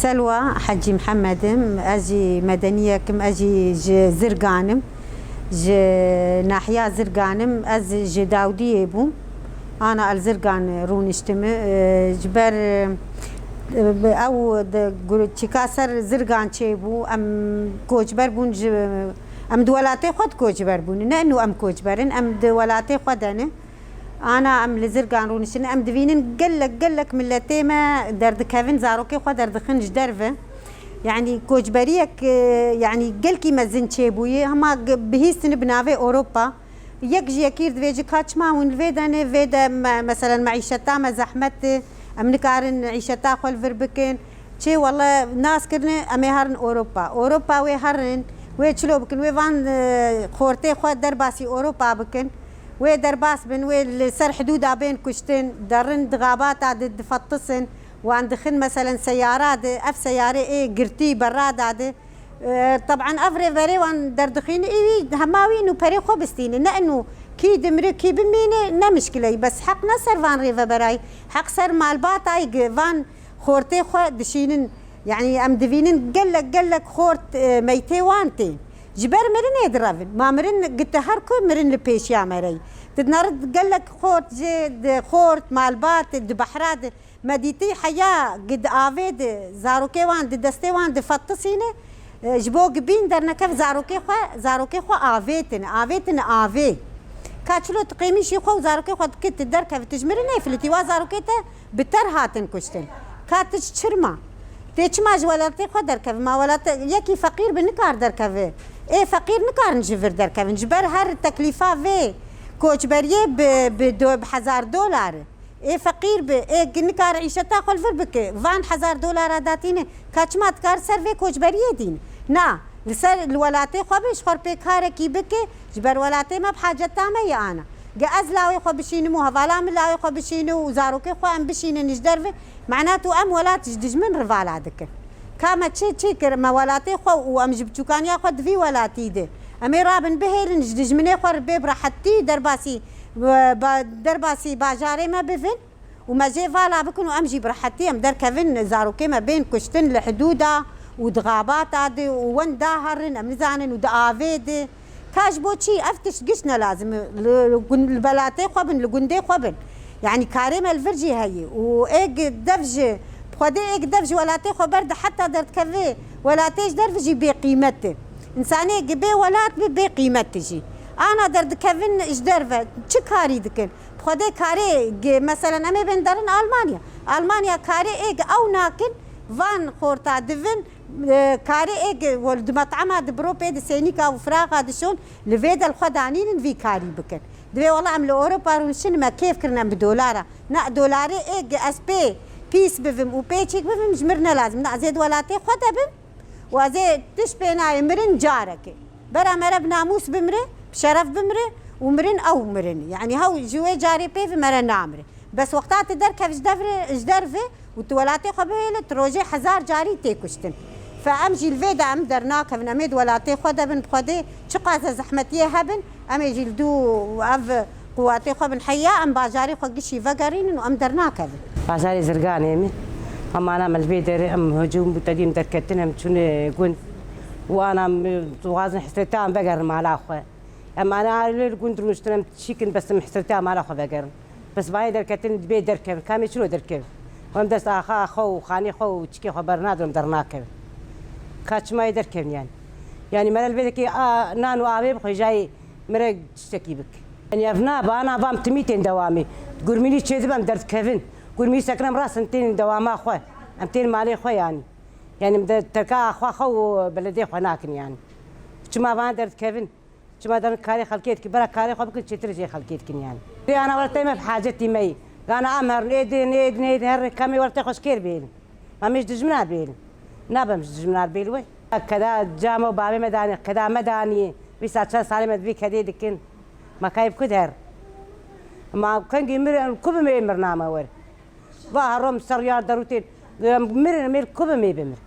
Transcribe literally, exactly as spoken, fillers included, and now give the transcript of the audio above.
Selwa Hecî Mihemed im, ez jî medeniyek im, ez jî ji Zirgan im, ji nahiya Zirgan im, ez ji Dawdiyê bûm. Ana li Zirgan rûniştime. E, ji ber, e, ew di gur-, çîka ser Zirgan çêbû, em koçber bûn ji, em di welatê xwe di koçber bûn. Ne inu em koçber in, em di welatê xwe de ne. Ana em li Zirgan rûniştin, em divînin gelek, gelek miletê me derdikevin, zarokê xwe derdixin ji derve. Yanî koçberiyek, e, yanî gelkî mezin çêbûye, hema g-, bihîstine bi navê Ewropa. Yek ji yekî re divê ji ka çima hûn li vê de ne, vê de me, meselen meîşeta me zehmet e, em nikarin îşeta xwe li vir bikin. Çê wele nas kirine, em ê herin Ewropa. Ewropa wê herin, wê çilo bikin, wê van, e, xortê xwe derbasî Ewropa bikin. Wê derbas bin, wê li ser hidûda bên kuştin, derin di xabata di difetisin, wan dixin meselen seyara di, ev seyarê ê girtî berra da di. E, teban ev rêverê wan derdixîne, î wî hema wî nû perê xwe bistîne. Ne inu kî dimire, kî bimîne, ne mişkileyî. Bes heq ne ser van rêveberayî, heq ser malbatayî gi van xortê xwe dişînin. Yanî em divînin gelek, gelek xort, e, meytê wan tê. Ji ber mirinê direvin. Ma mirin gite her ku mirin li pêşiya me re yî. Tu dineri gelek xort jê di xort, malbat, di behra di. Me dîtî heya gi di avê di, zarokê wan di destê wan di fetisîne, e, ji bo gi bîn dernekev zarokê xwe, zarokê xwe avêtine, avêtine avê. Ka çilo tu qêmîşî xwe û zarokê xwe dikit, tu derkevî, tu ji mirinê filitî, wa zarokê te bi ter hatin kuştin. Ka tu ji çirma. Tê çima ji welatê xwe derkevî? Ma welate, yekî feqîr bi nikar derkeve. Ê feqîr nikarin ji vir derkevin. Ji ber her teklîfa vê koçberiyê bi, bi do-, bi hezar dolar e. Ê feqîr bi, ê nikare îşeta xwe li vir bike. Van hezar dolara datîne, ka çima dikare ser vê koçberiyê dîn? Na, li ser, li welatê xwe be, ji xwe re pê karekî bike, ji ber welatê me bi haceta me ye ana. Ge ez lawê xwe bişînim û hevala min lawê xwe bişîne û zarokê xwe em bişînin ji derve, mena tu em welat ji dijmin re vala dikin. Ka me çi, çi kir? Me welatê xwe û em ji biçûkaniya xwe di vî welatî de. Em ê rabin bihêlin ji dijminê xwe re bê bi rehetî derbasî, ba-, derbasî bajarê me bivin û me jê vala bikin û em jî bi rehetî em derkevin, zarokê me bên kuştin li hidûda û di xabata de û wenda herin, em nizanin û di avê de. Ka ji bo çi ev tişt giş ne lazim e? Li, li gun-, li welatê xwe bin, li gundê xwe bin. Yanî karê me li vir jî heye û êk dev ji, bi Xwedê êk dev ji welatê xwe berde heta derdikeve welatê ji derve jî bêqîmet e. Însanê gi bê welat bi bêqîmet e jî. Ana derdikevin ji derve çi karî dikin? Bi Xwedê karê gi, meselen em ê bên derin Almanya. Almanya karê êk ew nakin, van xorta divin, e, karê ê gi, wel, di met'ema di biro pê di sênîka û firaxa dişon, li vê de li xwe danînin vî karî bikin. Divê wela em li Ewropa rûnişin me kêf kirin em bi dolara. Na, dolarê ê gi ez pê pîs bivim û pê çîk bivim ji mir ne lazim. Na, ez ê di welatê xwe de bim û ez ê tişt pê nayê mirin careke. Bera mere bi namûs bimre, bi şeref bimre û mirin ew mirin. Yanî hew ji wê carê pê ve mere namre. Bes wexta tu derkev ji devre, ji derve û tu welatê xwe bihêle, tu rojê hezar carî tê kuştin. Fe em jî li vê de em dernakevin, em ê di welatê xwe de bin, bi Xwedê çiqas e zehmetiyê hebin, em ê jî li dû ev quwatê xwe bin heya, em bajarê xwe gişî vegerînin û em dernakevin. Bajarê Zirganê min, em ana me li vê derê, em hicûm bû tedî em derketin, em çûne gund û ana em dixwazin hesreta em vegerin mala xwe. Em ana li gund rûniştin, em çîkin, bes em hesreta mala xwe vegerin. Bes bayê derketin, dibê derkevin. Kamê çilo derkevin? Em dest axa, axa û xanê xwe û çikê xwe bernadin, em dernakevin. Ka çima yê derkevin yani? Yani mere li vê dekê a, nan û avê bixwe, jayê mere tiştekî bik. Yani ev na, ba na vam timî tên dewamê. Gurmînî çê dibe em derdikevin. Gurmînî sekin em rasin tên dewama xwe. Em tên malê xwe yani. Yani em de terka axa xwe û beledê xwe nakin yani. Çima van derdikevin? Çima derin karê xelkê dikin, bera karê xwe bikin, çêtir jê xelkê dikin yani. Rê ana wertê me bi hacetî me yî. Gana em herin, ê din, ê din, ê din, herin, kamê wertê xwe ji kêr bêlin. Ma em ê ji dijmina bêlin. Nabe em ji dijmina bêl we. Keda camo bavê me danî, keda me danî. Vîsa çend salê me di vî kedê dikin. Ma kayb ku der. Ma kengî mir, ku bi me mir name wer. Va herom ser yar derûtên. Mirin mêr ku bi me bimir.